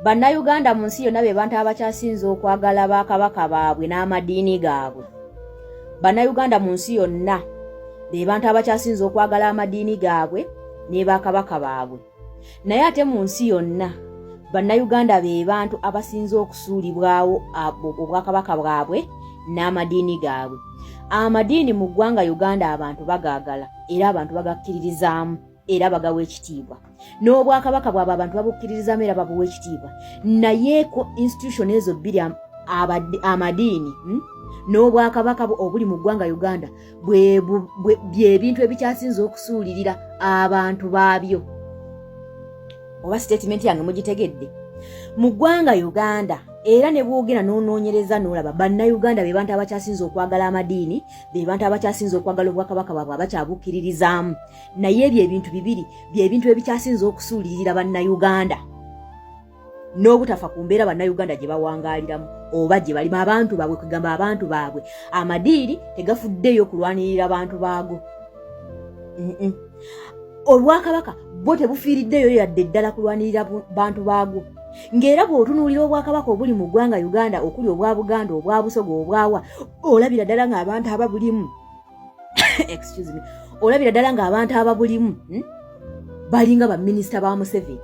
Bannayuganda mu nsi yonna be bantu abakyasinze okwagala bakabaka baabwe n'amadiini gaabwe. Bannayuganda mu nsi yonna be bantu abakyasinze okwagala amadiini gaabwe ne bakabaka baabwe. Naye ate mu nsi yonna Bannayuganda be bantu abasinze okusuulibwawo obwakabaka bwabwe n'amadiini gaabwe. Amadiini mu ggwanga Uganda abantu bagaagala era abantu bagakkiririzaamu era bagawa ekitiibwa. N'obwakabaka bwabwe abantu babukkiririzaamu era babuwa ekitiibwa. Naye ku institution ezo bbiri, amadiini n'obwakabaka obuli mu ggwanga Uganda, byebintu ebikyasinze okusuulirira abantu baabyo. Oba statement yange mugitegedde? Mu ggwanga Uganda, era ne bwogera n'onoonyereza n'olaba, Bannayuganda be bantu abakyasinze okwagala amadiini, be bantu abakyasinze okwagala obwakabaka bwabwe, abakyabukkiririzaamu. Naye ebyo ebintu bibiri byebintu ebikyasinze okusuulirira Bannayuganda n'obutafa ku mbeera Bannayuganda gye bawangaaliramu oba gye balimu abantu baabwe. Kwegamba abantu baabwe, amadiini tegafuddeeyo kulwanirira bantu baago. Olwakabaka bwo tebufiiriddeeyo yadde ddala kulwanirira bantu baagwo. Ng'era bw'otunuulira obwakabaka obuli mu ggwanga Uganda, okuli obwa Buganda, obwa Busoga, obwawa, olabira ddala ng'abantu ababulimu, excuse me, olabira ddala ng'abantu ababulimu, balinga baminisita ba Museveni,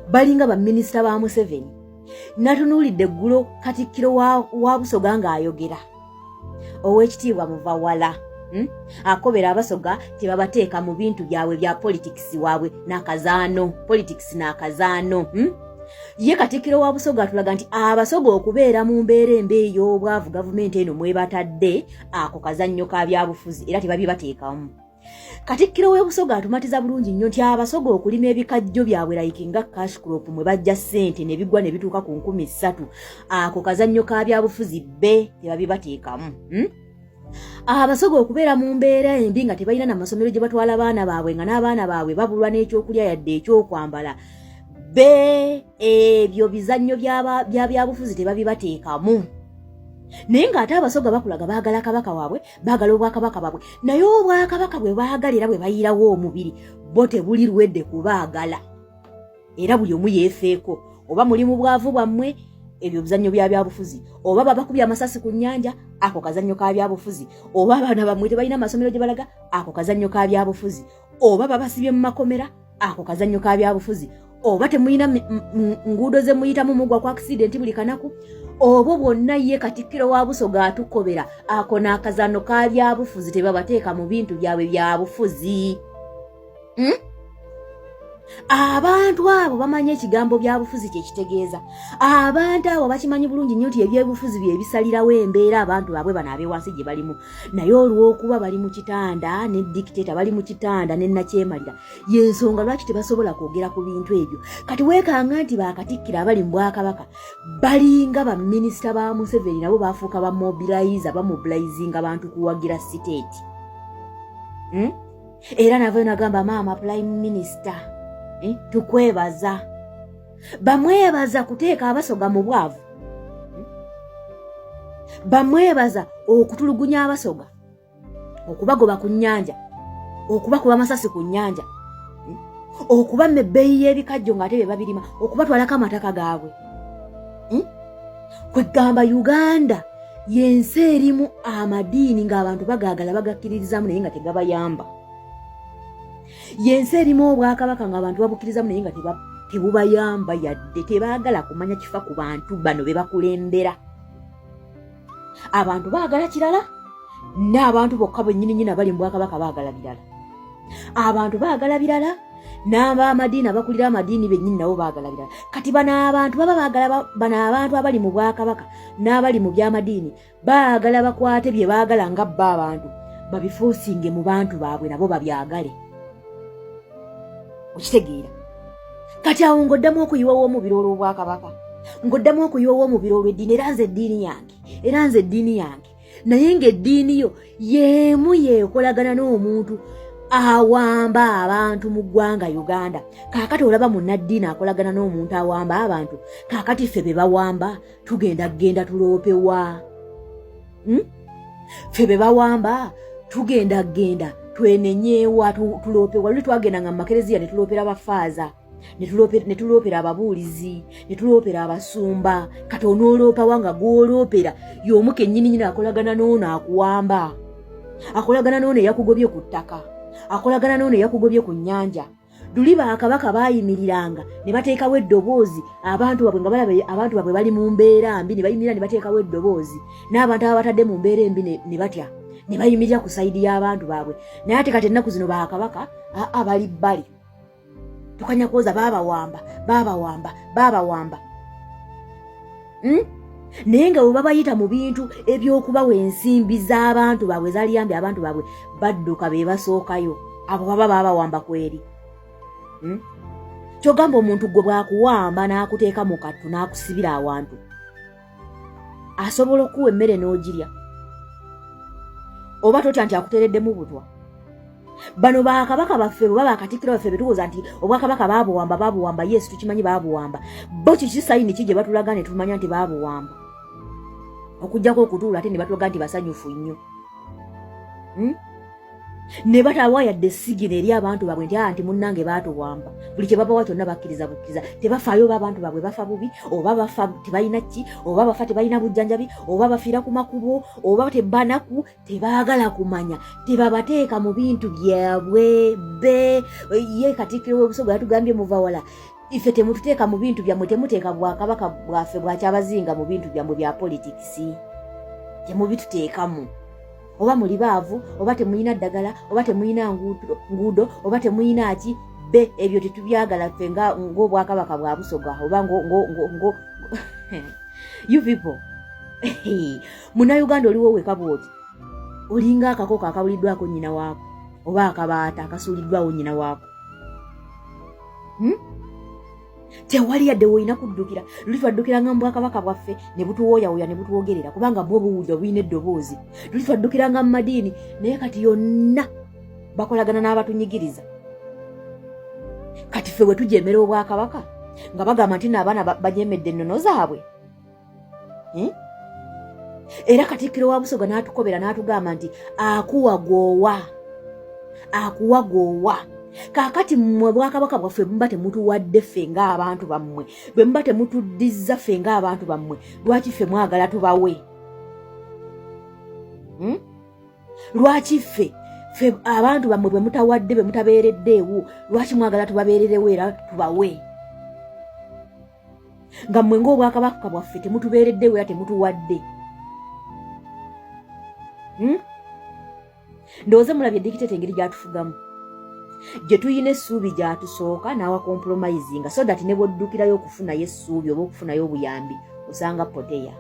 balinga baminisita ba Museveni. Natunuulidde eggulo katikkiro wa Busoga ng'ayogera, Owekitiibwa Muvawala, Akobera Abasoga tebabateeka mu bintu byabwe bya politics waabwe nakazaano, politics n'akazaano, Ye katikkiro wa Busoga atulaga nti Abasoga okubeera mu mbeera embi ey'obwavu gavumenti eno mwebatadde, ako kazannyo ka byabufuzi era tebabibateekamu. Katikkiro w'e Busoga atumatiza bulungi nnyo nti Abasoga okulima ebikajjo byabwe like nga cash crop mwe bajja ssente ne bigwa ne bituuka ku 3000, ako kazannyo ka byabufuzi, be tebabibateekamu, Abasoga okubeera mu mbeera embi nga tebalina namasomero gye batwala baana baabwe, nga n'abaana baabwe babulwa n'ekyokulya yadde ekyokwambala, be ebyo bizannyo bya byabufuzi, tebabibateekamu. Naye ng'ate Abasoga bakulaga baagala kabaka waabwe, baagala obwakabaka bwabwe. Naye obwakabaka bwe baagala era bwe bayirawo omubiri bo tebuli lwedde kubaagala, era buli omu yeefeeko. Oba muli mu bwavu bwammwe, ebyo bizannyo bya byabufuzi. Oba babakubye amasasi ku nnyanja, ako kazannyo ka byabufuzi. Oba abaana bammwe tebalina amasomero gye balaga, ako kazannyo ka byabufuzi. Oba babasibye mu makomera, ako kazannyo ka byabufuzi. Oba temulina nguudo ze muyitamu, mugwa ku accident buli kanaku, obwo bwonna ye katikkiro wa Busoga atukobera ako n'akazanno ka byabufuzi, tebabateeka mu bintu byabwe byabufuzi, Abantu abo bamanyi ekigambo byabufuzi kyekitegeeza. Abantu abo bakimanyi bulungi nnyo nti ebyobufuzi bye bisalirawo embeera abantu baabwe bano ab'ewansi gye balimu. Naye olw'okuba bali mu kitanda ne dictator, bali mu kitanda ne nakyemalira, yensonga lwaki tebasobola kwogera ku bintu ebyo. Kati weekanga nti bakatikkiro abali mu bwakabaka balinga baminisita ba Museveni, nabo bafuuka bamobilizer, bamobilizinga bantu kuwagira state, Era navayo nagamba, "Maama prime minister, tukwebaza." Bamwebaza kuteeka Abasoga mu bwavu, Bamwebaza okutulugunya Abasoga, okubagoba ku nnyanja, okubakuba amasasi ku nnyanja, okubamma ebbeeyi y'ebikajjo ng'ate bye babirima, okubatwalako amataka gaabwe. Kwegamba Uganda yensi erimu amadiini ng'abantu bagaagala, bagakkiririzaamu, naye nga tegabayamba. Yensi erimu obwakabaka ng'abantu babukkirizamu, naye nga tebubayamba yadde. Tebaagala kumanya kifa ku bantu bano be bakulembera. Abantu baagala kirala, n'abantu bokka bennyininyini abali mu bwakabaka baagala birala. Abantu baagala birala, n'abamadiini abakulira amadiini bennyini nabo baagala birala. Kati bano abantu baba baagala, bano abantu abali mu bwakabaka n'abali mu byamadiini baagala bakwate bye baagala nga bba abantu babiforcinge mu bantu baabwe nabo babyagale. Okitegeera? Kati awo ng'oddamu okuyiwawo omubiri olw'obwakabaka, ng'oddamu okuyiwawo omubiri olw'eddiini. Era nze eddiini yange, era nze eddiini yange. Naye ng'eddiini yo y'emu yeekolagana n'omuntu awamba abantu mu ggwanga Uganda. Kaakati olaba munnaddiini akolagana n'omuntu awamba abantu. Kaakati ffe be bawamba tugenda kugenda tuloopewa, Ffe be bawamba tugenda kugenda twenenyeewa, tuloopewa? Luli twagenda nga mu makereziya ne tuloopera bafaaza. Ne tuloopera ababuulizi, ne tuloopera abasumba. Kati onooloopawa nga gw'oloopera y'omu kennyini nyini akolagana n'ono akuwamba, akolagana n'ono eyakugobye ku ttaka, akolagana n'ono eyakugobye ku nnyanja? Luli bakabaka baayimiriranga ne bateekawo eddoboozi abantu babwe nga balaba abantu babwe bali mu mbeera mbi, ne bayimirira ne bateekawo eddoboozi, n'abantu ababatadde mu mbeera embi ne batya ne bayimirira ku side y'abantu baabwe. Naye ate kati ennaku zino bakabaka aa bali bbali, tukanya kwoza baabawamba, baabawamba, baabawamba. Naye nga bwe babayita mu bintu ebyokubawa ensimbi z'abantu baabwe ezaliyambye abantu baabwe, badduka, be basookayo. Abo baba baabawamba kweri. Kyogamba omuntu gwe bwakuwamba n'akuteeka mu kattu n'akusibira awantu, asobola okuwa emmere n'ogirya? Oba totya nti akuteereddemu butwa? Bano bakabaka baffe oba bakatikkiro baffe betuwoza nti obwakabaka babuwamba, babuwamba, yes, tukimanyi babuwamba. Bo kiki, sign ki gye batulaga ne tumanya nti babuwamba, okugjako okutuula ate ne batulaga nti basanyufu nnyo, Ne batawa yadde signal eri abantu baabwe nti, "Ah, nti munnange baatuwamba." Buli kye babawa kyonna bakkiriza bukkiriza, tebafaayo oba abantu baabwe bafa bubi, oba bafa tebalina ki, oba bafa tebalina bujjanjabi, oba bafiira ku makubo, oba tebanaku, tebaagala kumanya. Tebabateeka mu bintu byabwe. Be ye Katikkiro w'Obusoga yatugambye, "Muva wala, ife temututeeka mu bintu byammwe, temuteeka bwakabaka bwaffe bwakyabazinga mu bintu byammwe bya politics, temubituteekamu. Oba muli baavu, oba temulina ddagala, oba temulina nguudo, oba temulina ki, be ebyo tetubyagala ffe ng'obwakabaka bwa Busoga oba ngo you people." Munnayuganda oliwo weka bwoti, olinga akakoko akawuliddwako nnyina waako oba akabaata akasuuliddwawo nnyina waako, Tewali yadde woolina kuddukira. Luli twaddukiranga mu bwakabaka bwaffe ne butuwooyawooya ne butwogerera, kubanga bwo buwulira, bulina eddoboozi. Luli twaddukiranga mu madiini, naye kati yonna bakolagana n'abatunyigiriza. Kati ffe bwe tujemera obwakabaka nga bagamba nti naabaana bajemedde ennono zaabwe, Era Katikkiro wa Busoga n'atukobera n'atugamba nti akuwa gwowa, akuwa gwowa. Kaakati mmwe bwakabaka bwaffe muba temutuwadde ffe ng'abantu bammwe, bwe muba temutuddizza ffe ng'abantu bammwe, lwaki ffe mwagala tubawe? Lwaki ffe abantu bammwe bwe mutawadde, bwe mutabeereddeewo, lwaki mwagala tubabeererewo era tubawe, nga mmwe ng'obwakabaka bwaffe temutubeereddewo era temutuwadde? Ndowooza mulabye dictator engeri gyatufugamu, gye tuyina essuubi gyatusooka n'awa compromisinga so that ne bwoddukirayo okufunayo essuubi oba okufunayo obuyambi, osanga poteya.